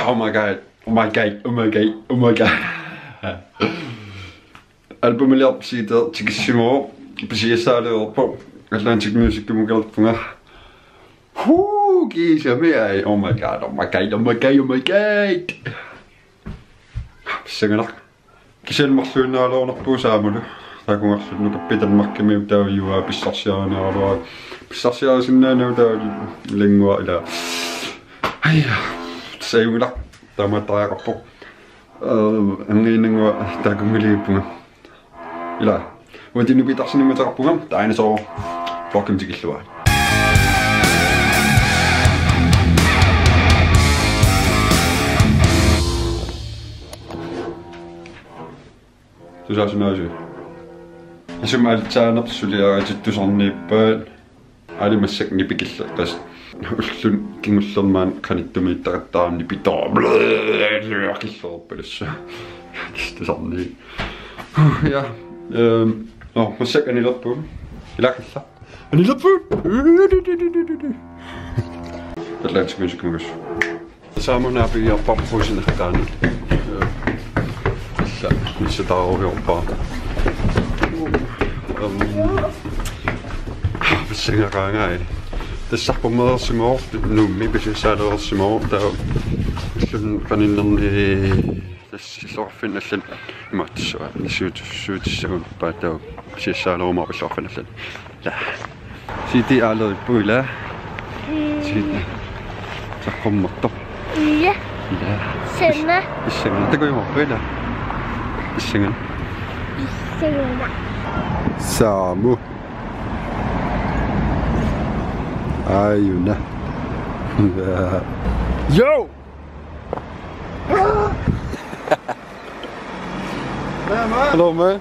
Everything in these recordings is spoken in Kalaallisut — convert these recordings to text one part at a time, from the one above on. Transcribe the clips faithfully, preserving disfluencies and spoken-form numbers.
Oh my god. Oh my god. Oh my god. Oh my god. Albumiliarpoq C D-t tikissimavoq, pisiassaalerpoq, Atlantic Musicimut ingerlapunga. Huu, kiisami ai. Oh my god, oh my god, oh my god, oh my god. Pissanganaq. Kisianni marluinnaraluarpoq Saamulu. Taakkuugaluarlugu nukappiarmi Danmarkimi taava juaa pissarsiarineqaraluarpara. Pissarsiarisinnaanagu taava ilannguaq ilaa. Ai. Saamula. Taamaattariaqarpoq. Øh, angiinnguaq taakkunngiliuppunga. Ilaa. Uatinnu pitarsinimmat taqarpunga, taanna soo. Fucking tikilluarit. Tusaasinnaavisi? Asum altsaanersuliaratit tusarniippaat. Aali massakkut nipikilleqqas. Ulluni kingullerni maani qanittumiittaqattaarami nipitoo. Killeerpalussu. Tusarnii. Ja. Øhm. Nå, massakkut anilerpugut. Ilaqilla. Anilerpugut. Atlantic Musicimut. Saamuna piiarpara puusineqqaani. Alla, missataarujorpara. Øhm, pissangaqaangai. Tassa saqqummereersimavoq, Nuummi pisiassaalersimavoq, taava ulluni qaninnerni tassa illoqarfinni allani imaattussavaa, suut-, suutissagunarpaa taava pisiassaalerumaarpara illoqarfinni allani. Ja. C D aalerippoq ilaa. Mm. C D. Saqqummerpoq. Ja. Ja. Sema. Pissanganaq. Takujumaarpara ilaa. Pissanganaq. Pissanganaq. Saamu. Aajuna. Yo! Hello, man.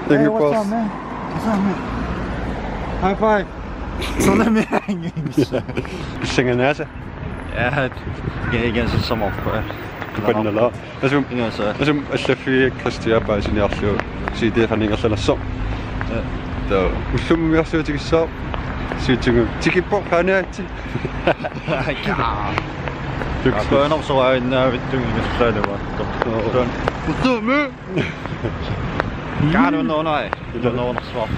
Hey, what's up, man? What's up, man? High five. So let me hang in. Pissanganaq aasiit. Ja, det er ikke så som ofte. Kupannala. Asum, ingaasa. Asum, allaffiga Kristian paasiniarlugu C D qanoq ingerlanersoq. Ja. Taava ullumimmiorsuutigissaaq. Siutsugu tikippoq qaaniaatsi. Ja. Tuks. Aqaanarsorainnaavittunga ingerlaaluartoq. Joo. Ullumi. Kaanunnoonai. Ilunnoornersuaq.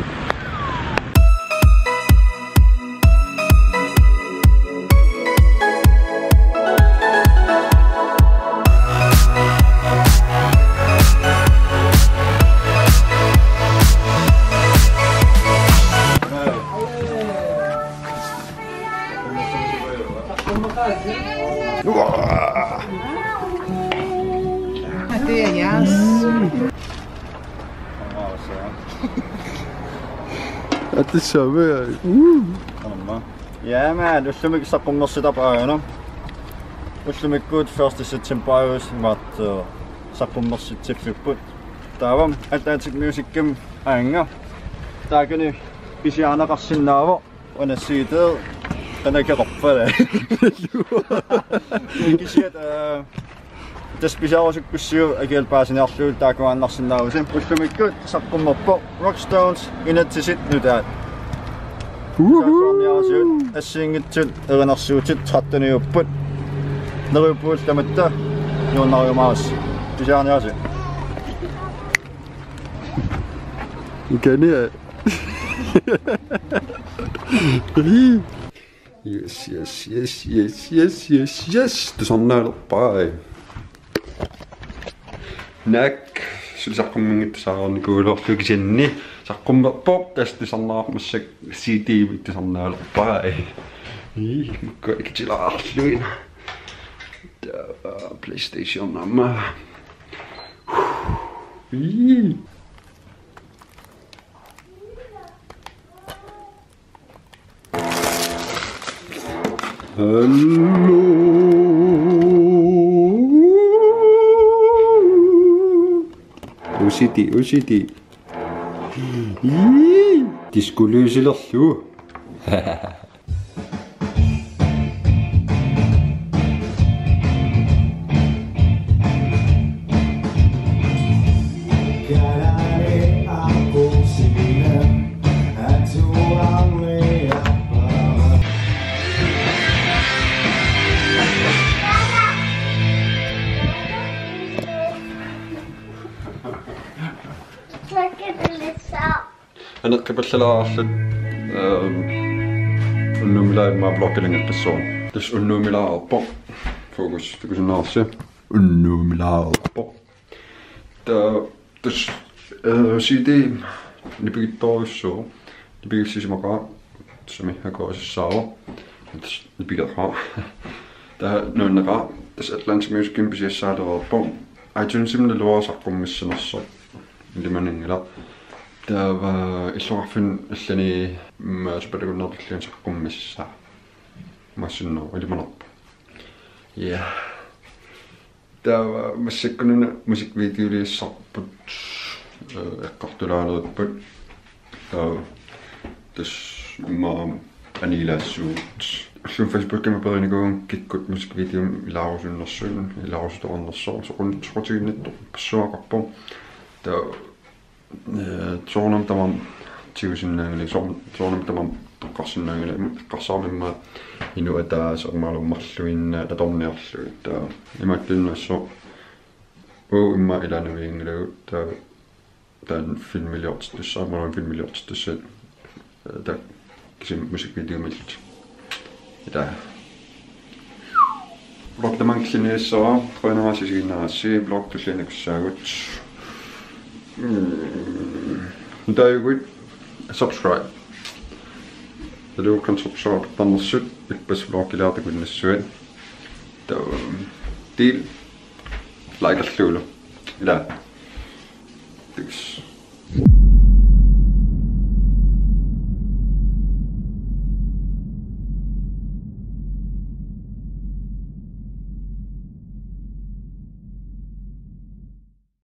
Uaa. Atussaavi. Uu. Aamma. Ja, men ullumikkut saqqummersitaq aajuna. Ullumikkut første september imaattoq, øh, saqqummersitsiffipput. Taava Atlantic Musicimi aanga. Taakani pisiarineqarsinnaavoq. Una C D qanoq akeqarpa. Kisianni, øh, tassa pisiarusukkussiuk akialu paasiniarlugit taakkuaannarsinnaavusi. Ullumikkut saqqummerpoq Rockstones, Inatsisit nutaat. Uhuhu. Saqqummiarsiuk assigiinngitsut erinarsuutit tretteniupput. Neriuppugut tamatta nuannariumaarassi. Pisiariniaritsi. Ikani. Yes, yes, yes, yes, yes, yes. Tusarnaalerpai. Naak, suli saqqummiunngitsoq saarnikuugaluarlugu kisianni. Saqqummerpoq, tassa tusarnaarpoq massakkut C D-mik tusarnaalerpai. Ii, makku ikitilaarluina. Taava PlayStation aamma. Ii. Hello. Usiti, usiti. Ii, diskoluusilerlugu. Aneqqipallalaarallarpoq. Øhm, unnuumilaaq immaqa vlogilanngortissavarput. Tassa unnuumilaarpoq. Fokus. Takusinnaavarsi. Unnuumilaarpoq. Taava tassa, øh, C D nipigittorujussuuvoq. Nipigissisimaqaaq. Tassami akuersissaavoq. Tassa nipigeqaaq. Taava nuunneqaaq. Tassa Atlantic Musicimi pisiassaalerpoq. iTunesimi naluara saqqummissanersoq. Ilimananngilaq. Taava illoqarfinni allani, mm, supalagunnertillin saqqummissaa. Massinno ilimanarpoq. Ja. Taava massakkununa musikvideoliassarput, øh, eqqartulaalerupput. Taava tassa immaqa anilaassuut. Ullumi Facebookimi aperinikuuvunga kikkut musikvideomik ilaarusunnersugut, ilaarusutoqarnersoq, soqun-, soqutiginnittoq passuaqarpoq. Taava, øh, soorunami tamarmik tigusinnaanngilagut, soor-, soorunami tamarmik toqqarsinnaanngilagut, eqqarsarama immaqa inuk ataaseq aammalu marluinnaat atorniarlugit. Taava imaattuinnassaaq uagut immaqa ilaannavianngilagut, taava taanna filmiliortittussaammat, filmiliortittussaammat, øh, taava kisimi musikvideomillutik. Ilaa. Vlog tamaanga killiliiassavara, qujanaq isiginnaarassi, vlog tulliani takussaagut. Mm. Nutaajuguit subscribe. Taava kan subscribe-ertarnersut, ippassaq vlogiliartukunnassuat. Taava, del, like-erlugulu. Ilaa. Thanks.